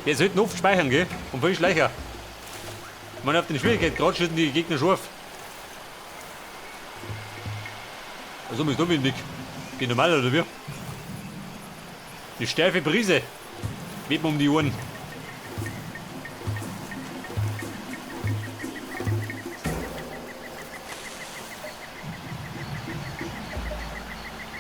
Wir sollten oft speichern, gell? Und viel schleicher. Ich meine, auf den Schwierigkeitsgrad schießen die Gegner scharf. Also ist da windig. Geht normal, oder wie? Die steife Brise weht mir um die Ohren.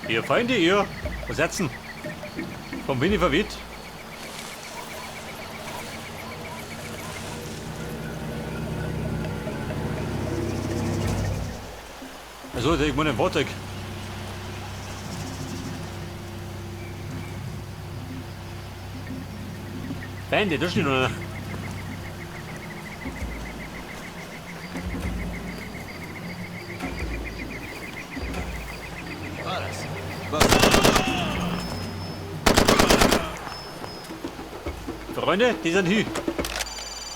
Ihr Freunde, ihr, was setzen? Vom Winnie verweht. Also, ich meine ein Fahrzeug. Feinde, da steht noch einer. Freunde, die sind hier.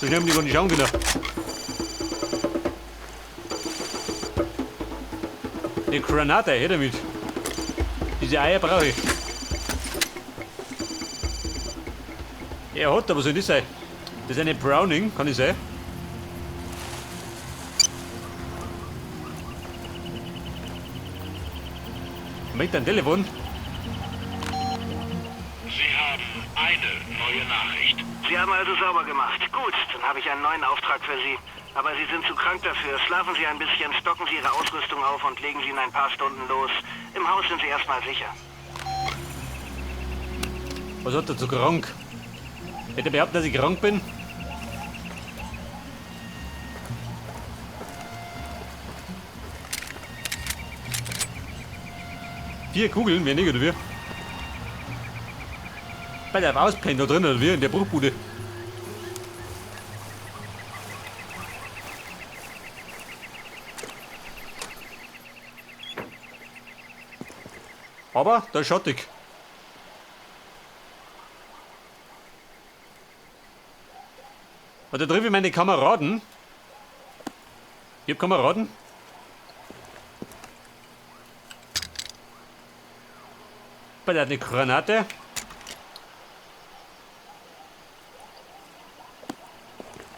So schnell haben die gar nicht schauen können. Eine Granate, her damit. Diese Eier brauche ich. Er hat, aber soll das sein? Das ist eine Browning, kann ich sein? Moment, ein Telefon. Sie haben eine neue Nachricht. Sie haben also sauber gemacht. Gut, dann habe ich einen neuen Auftrag für Sie. Aber Sie sind zu krank dafür. Schlafen Sie ein bisschen, stocken Sie Ihre Ausrüstung auf und legen Sie in ein paar Stunden los. Im Haus sind Sie erstmal sicher. Was hat er zu krank? Hätte er behauptet, dass ich krank bin? Vier Kugeln, mehr nicht, oder wie? Bei der Auspennen da drin, oder wie? In der Bruchbude. Aber da ist schattig. Und da treffe ich meine Kameraden. Ich hab Kameraden. Bei der hat eine Granate.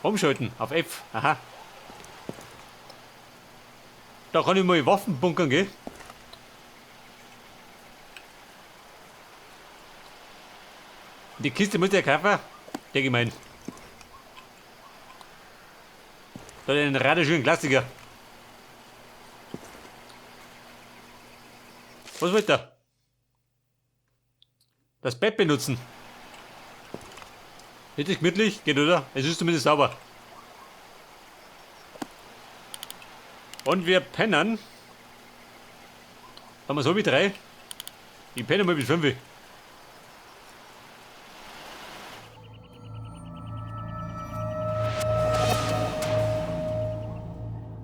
Umschalten auf F. Aha. Da kann ich mal Waffen bunkern, gell? Die Kiste muss ich ja kaufen. Denke ich mein. Da den radischen Klassiker. Was wollt ihr? Das Bett benutzen. Richtig gemütlich, geht oder? Es ist zumindest sauber. Und wir pennen. Haben wir so wie 3? Ich penne mal bis 5.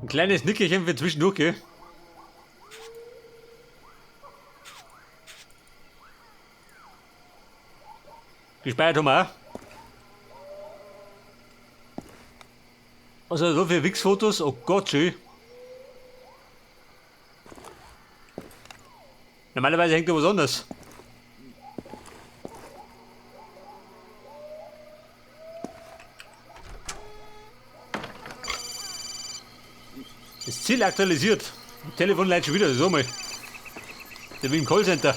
Ein kleines Nickerchen für zwischendurch, gell? Gespeichert haben wir auch. Was hat er da für Wichsfotos? Oh Gott, schön. Normalerweise hängt da was anderes. Das Ziel aktualisiert. Das Telefon leitet schon wieder, so mal. Der wie im Callcenter.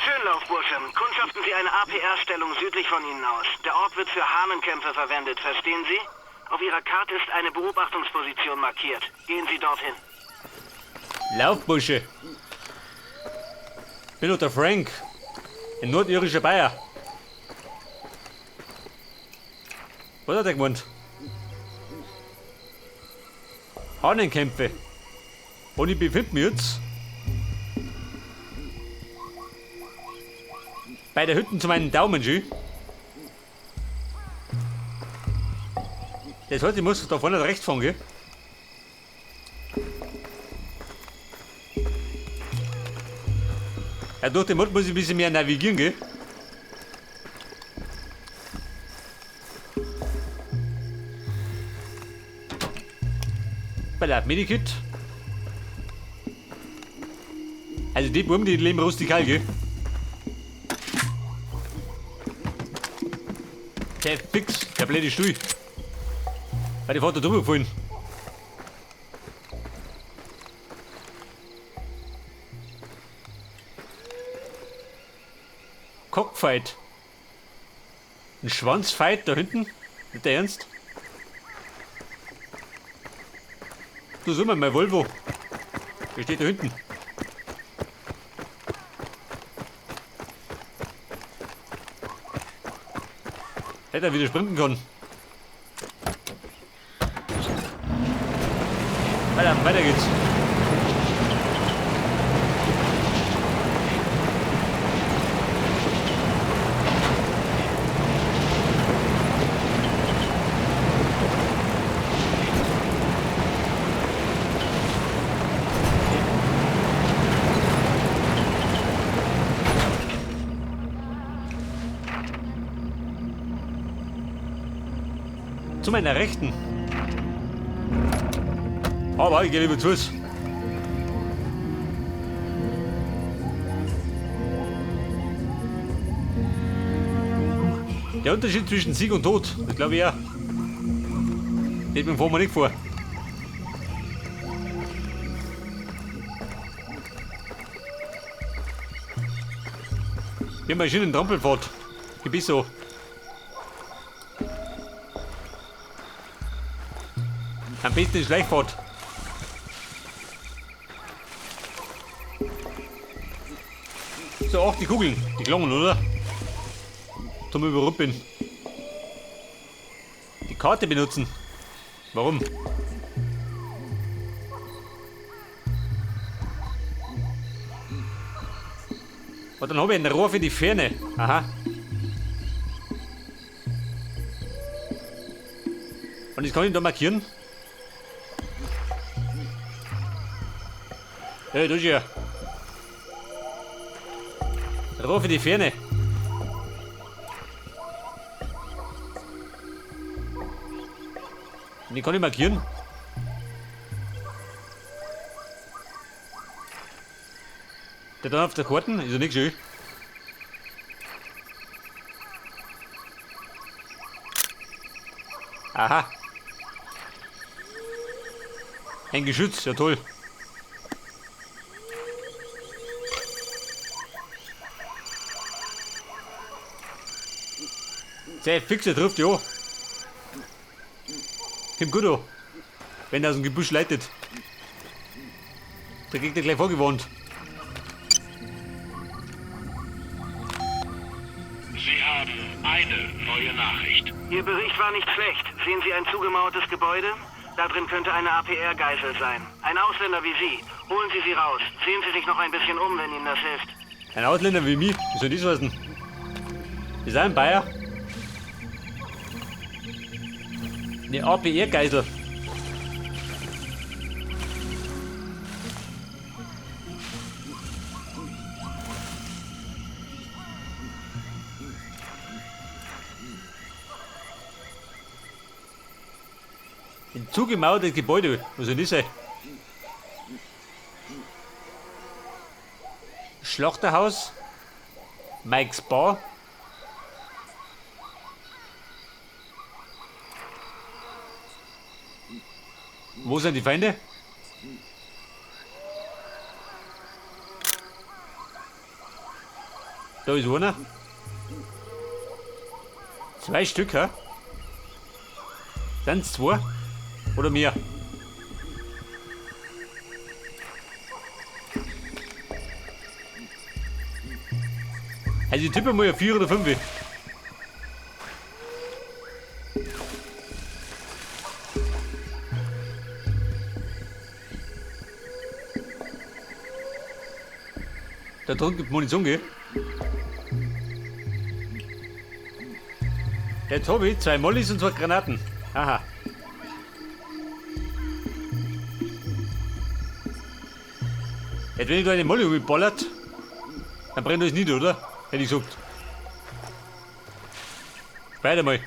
Schön, Laufbursche. Kundschaften Sie eine APR-Stellung südlich von Ihnen aus. Der Ort wird für Hahnenkämpfe verwendet, verstehen Sie? Auf Ihrer Karte ist eine Beobachtungsposition markiert. Gehen Sie dorthin. Laufbursche. Bin doch der Frank. Ein nordirischer Bayer. Was hat er gemeint? Hahnenkämpfe. Und ich befinde mich jetzt bei der Hütten zu meinen Daumen schön. Das heißt, ich muss da vorne rechts fahren, gell? Ja, durch den Mod muss ich ein bisschen mehr navigieren, gell? Bei der Medikit. Also die Buben, die leben rustikal, gell? Der fix, der blöde Stuhl. Weil die Fahrt da drüber gefallen. Cockfight. Ein Schwanzfight da hinten? Nicht der Ernst? Du sieh mal, mein Volvo. Der steht da hinten. Hätte er wieder sprinten können. Weiter, weiter geht's. Zu meiner Rechten. Aber ich gehe lieber zu Fuß. Der Unterschied zwischen Sieg und Tod, das glaube ich auch. Den fahren wir nicht vor. Wir haben einen schönen Trampelpfad. Gebiss so. Am besten ist Schleichfahrt. So, auch die Kugeln. Die klangen, oder? Zum Überrumpeln. Die Karte benutzen. Warum? Und dann habe ich ein Rohr für die Ferne. Aha. Und das kann ich da markieren. Hey, du hier. Rohr für die Ferne. Und die kann ich markieren. Der da auf der Karte ist ja nicht schön. Aha. Ein Geschütz, ja toll. Sehr fixe trifft, ja. Kommt gut an. Wenn er aus dem Gebüsch leitet. Da kriegt er gleich vorgewarnt. Sie haben eine neue Nachricht. Ihr Bericht war nicht schlecht. Sehen Sie ein zugemauertes Gebäude? Da drin könnte eine APR-Geisel sein. Ein Ausländer wie Sie. Holen Sie sie raus. Sehen Sie sich noch ein bisschen um, wenn Ihnen das hilft. Ein Ausländer wie mich? Wie soll das heißen? Ist auch ein Bayer. Eine APR-Geisel. Ein zugemauertes Gebäude. Was soll das sein? Schlachterhaus. Mike's Bar. Wo sind die Feinde? Da ist einer. 2 Stück, hä? Sind's 2? Oder mehr? Also ich tippe mal auf 4 oder 5. Da drunten gibt Munition, gell? Der Tobi, 2 Mollys und 2 Granaten. Aha. Jetzt, wenn ich da eine Molly umballert, dann brennt das nicht, oder? Hätte ich gesagt. Weiter mal.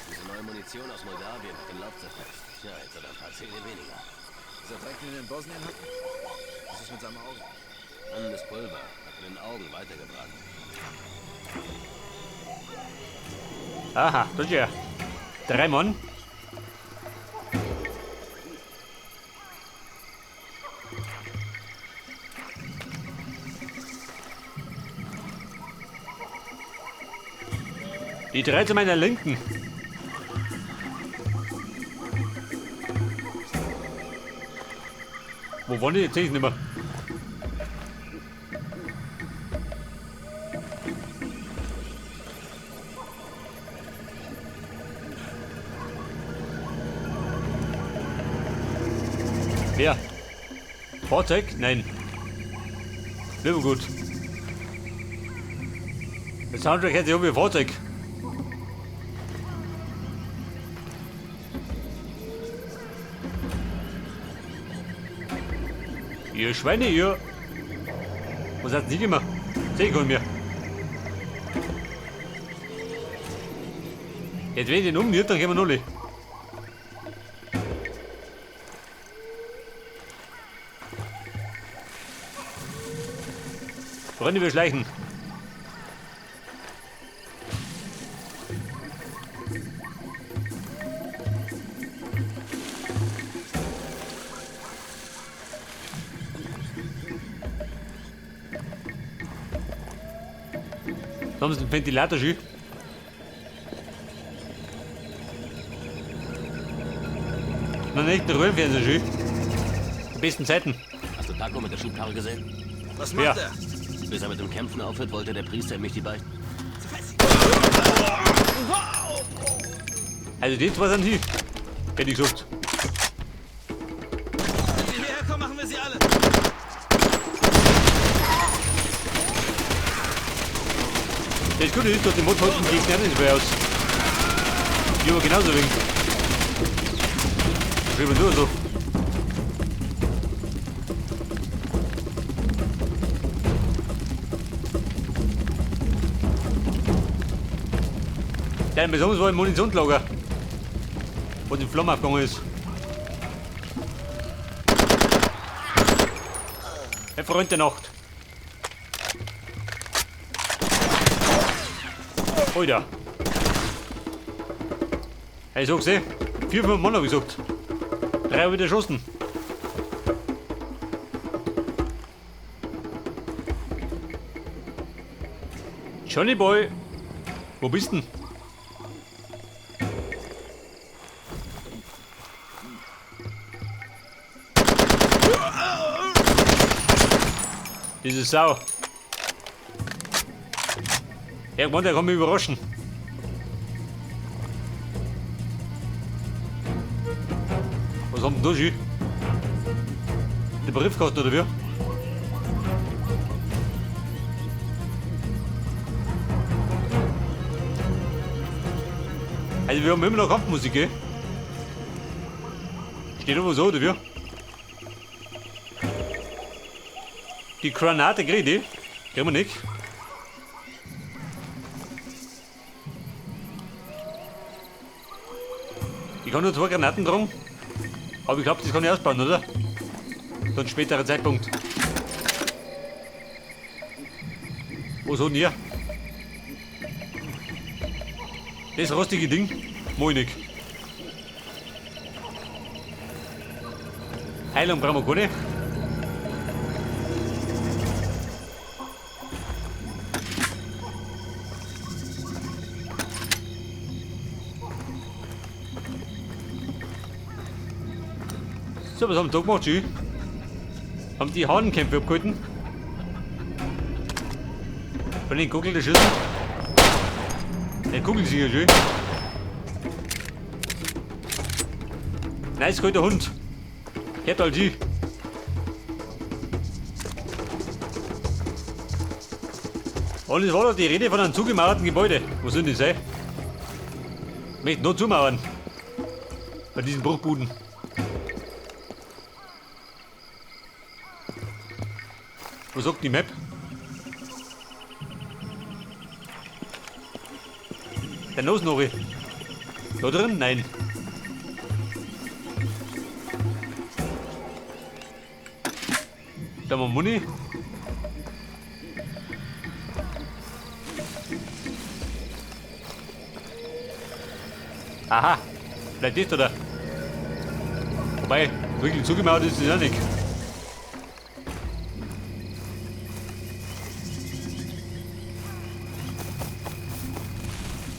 Diese neue Munition aus Moldawien hat den Lauf zerfetzt. Tja, jetzt hat er ein paar Zähne weniger. Dieser Dreck, den wir in Bosnien hatten? Was ist mit seinem Auge? Brennendes Pulver. Hat in den Augen weitergebrannt. Aha, das ist ja. 3 Mann. Die 3 zu meiner Linken. Wo wollen die jetzt? Seh ich nicht mehr. Wer? Fahrzeug? Nein. Lieber gut. Der Soundtrack hätte sich um wie Fahrzeug. Ihr Schweine, ihr. Was hat sie gemacht? Seh ich mir. Jetzt wenn ich den umniert, dann gehen wir null. Freunde, wir schleichen. Da haben sie den Ventilator schon. Noch nicht den Röhrenfernseher schon. Die besten Zeiten. Hast du Taco mit der Schubkarre gesehen? Was macht Ja. er? Bis er mit dem Kämpfen aufhört, wollte der Priester mich die Beichte. Also die zwei sind hier. Hätte ich gesagt. Wenn sie hierher kommen, machen wir sie alle. Das Gute ist, dass die Mod heute Gegner nicht mehr aus. Ich aber genauso wenig. Schreiben nur so. Ja, besonders war im Munitionslager, wo die Flamme aufgegangen ist. Ein Freund der Nacht. Alter. Hey, ich sag's eh. 4, 5 Mann hab ich gesagt. 3 hab ich erschossen. Johnny Boy. Wo bist denn? Diese Sau. Irgendwann, der kann mich überraschen. Was haben denn da schon? Der Briefkasten oder wie? Also wir haben immer noch Kampfmusik, gell? Steht aber so, oder wie? Die Granate krieg ich, die? Kriegen wir nicht. Ich kann nur 2 Granaten tragen. Aber ich glaub, das kann ich ausbauen, oder? Zu einem späteren Zeitpunkt. Was hat denn ihr? Das rostige Ding? Mach ich nicht. Heilung brauchen wir keine. So, was haben wir da gemacht, Schü? Haben die Hahnenkämpfe abgehalten? Von den Kugeln der Schüssel? Der Kugel sicher schön. Nice, guter Hund. Hört halt die. Und es war doch die Rede von einem zugemauerten Gebäude. Wo sind die sein? Ich möchte nur zumauern. Bei diesen Bruchbuden. Was sagt die Map? Der Nosnori. Da drin? Nein. Da haben wir Muni. Aha, vielleicht ist oder? Wobei, wirklich zugemauert ist es ja nicht.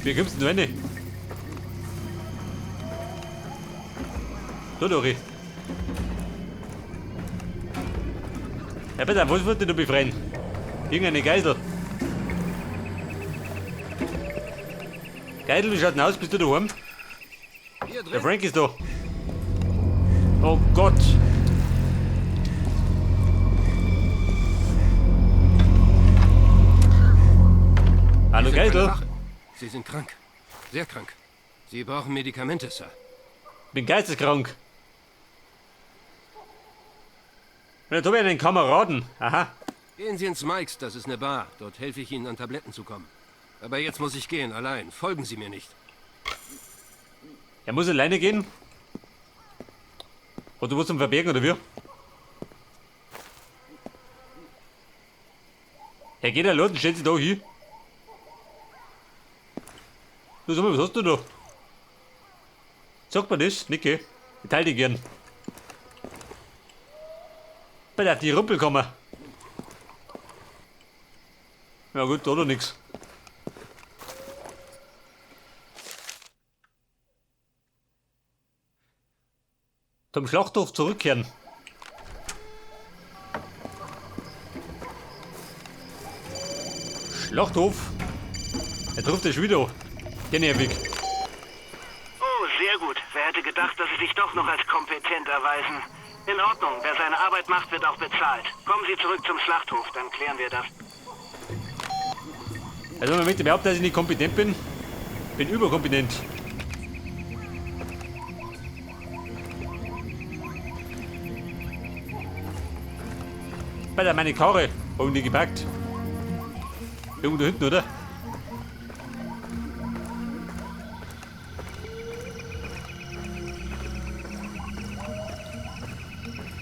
Wie kommst du denn rein? So, Dori. Ja, bitte, was wird denn du befreien? Irgendeine Geisel. Geisel, wie schaut denn aus? Bist du daheim? Der Frank ist da. Oh Gott. Hallo Geisel. Sie sind krank. Sehr krank. Sie brauchen Medikamente, Sir. Bin geisteskrank. Jetzt habe ich einen Kameraden. Aha. Gehen Sie ins Mike's, das ist eine Bar. Dort helfe ich Ihnen, an Tabletten zu kommen. Aber jetzt muss ich gehen, allein. Folgen Sie mir nicht. Er muss alleine gehen? Oder du musst zum Verbergen, oder wie? Er geht allein und stellt sich da hin. Du, sag mal, was hast du da? Sag mir das, Nicke. Ich teile dich gern. Bei auf die Rumpel kommen. Ja gut, da noch nix. Zum Schlachthof zurückkehren. Schlachthof? Er trifft dich wieder. Der nervig. Oh, sehr gut. Wer hätte gedacht, dass Sie sich doch noch als kompetent erweisen? In Ordnung. Wer seine Arbeit macht, wird auch bezahlt. Kommen Sie zurück zum Schlachthof, dann klären wir das. Also man möchte behaupten, dass ich nicht kompetent bin. Bin überkompetent. Alter, meine Karre. Haben die gepackt? Irgendwo da hinten, oder?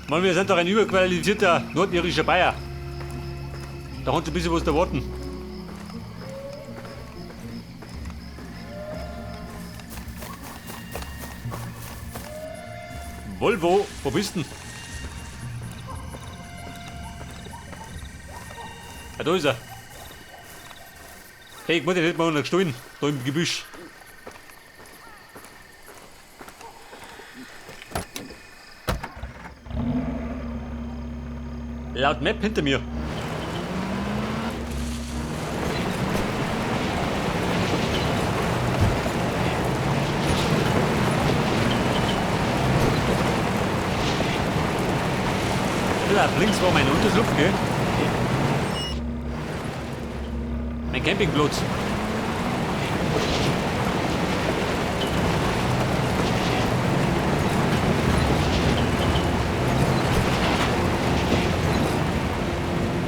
Mann, wir sind doch ein überqualifizierter nordirischer Bayer. Da hat ein bisschen was erwarten. Volvo, wo bist denn? Ah, da ist er. Hey, ich muss den nicht mal gestohlen. Da im Gebüsch. Laut Map hinter mir. Ja, links war mein Unterschlupf, gell? Mein Campingplatz.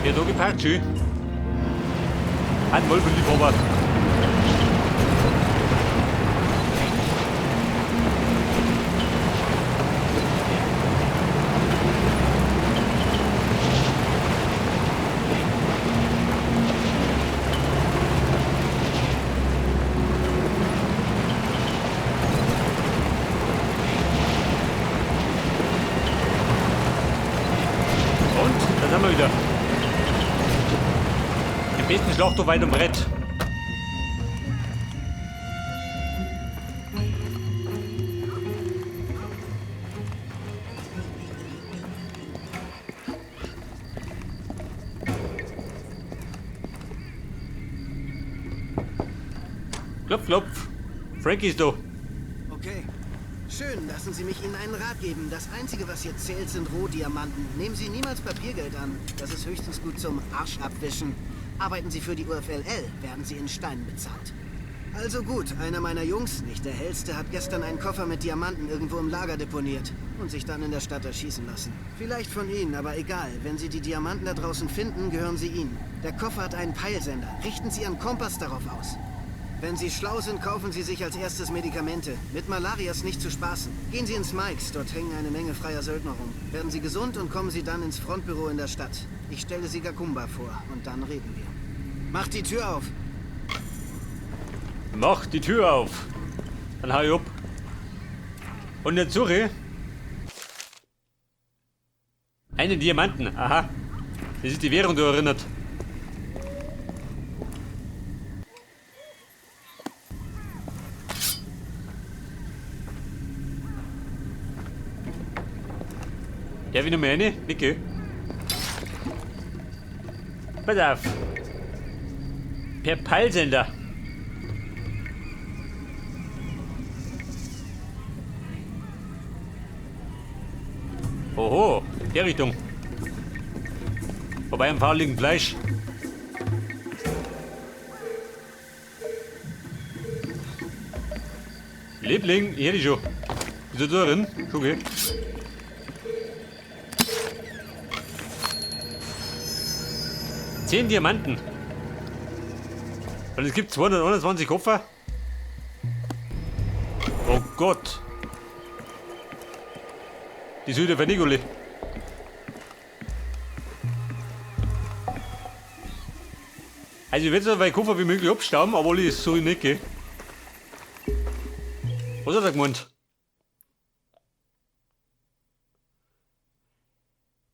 Ja, da geparkt, schön. Ein Volvo-Liebhaber. Und da sind wir wieder. Im besten Schlachthof weit und breit. Klopf, klopf. Frankie ist da. Okay. Schön, lassen Sie mich Ihnen einen Rat geben. Das Einzige, was hier zählt, sind Rohdiamanten. Nehmen Sie niemals Papiergeld an. Das ist höchstens gut zum Arsch abwischen. Arbeiten Sie für die UFLL, werden Sie in Steinen bezahlt. Also gut, einer meiner Jungs, nicht der hellste, hat gestern einen Koffer mit Diamanten irgendwo im Lager deponiert und sich dann in der Stadt erschießen lassen. Vielleicht von Ihnen, aber egal. Wenn Sie die Diamanten da draußen finden, gehören sie Ihnen. Der Koffer hat einen Peilsender. Richten Sie Ihren Kompass darauf aus. Wenn Sie schlau sind, kaufen Sie sich als erstes Medikamente. Mit Malaria ist nicht zu spaßen. Gehen Sie ins Mikes, dort hängen eine Menge freier Söldner rum. Werden Sie gesund und kommen Sie dann ins Frontbüro in der Stadt. Ich stelle Sie Gakumba vor und dann reden wir. Macht die Tür auf! Mach die Tür auf. Dann hau ich ab. Und jetzt suche ich einen Diamanten. Aha. Das ist die Währung, die erinnert. Darf ich noch mal rein? Nicke. Pass auf. Per Peilsender. Oho, in der Richtung. Vorbei am fauligen Fleisch. Liebling, hier dich schon. Bist du da drin? Guck her. 10 Diamanten. Und es gibt 221 Koffer. Oh Gott. Die Süde für Nicoli. Also ich werde so weit Koffer wie möglich abstauben, obwohl ich es so nicht gehe. Was hat er gemeint?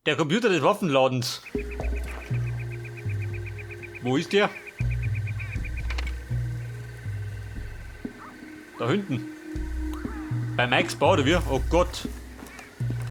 Der Computer des Waffenladens. Wo ist der? Da hinten. Bei Mikes Bar, oder wie? Oh Gott.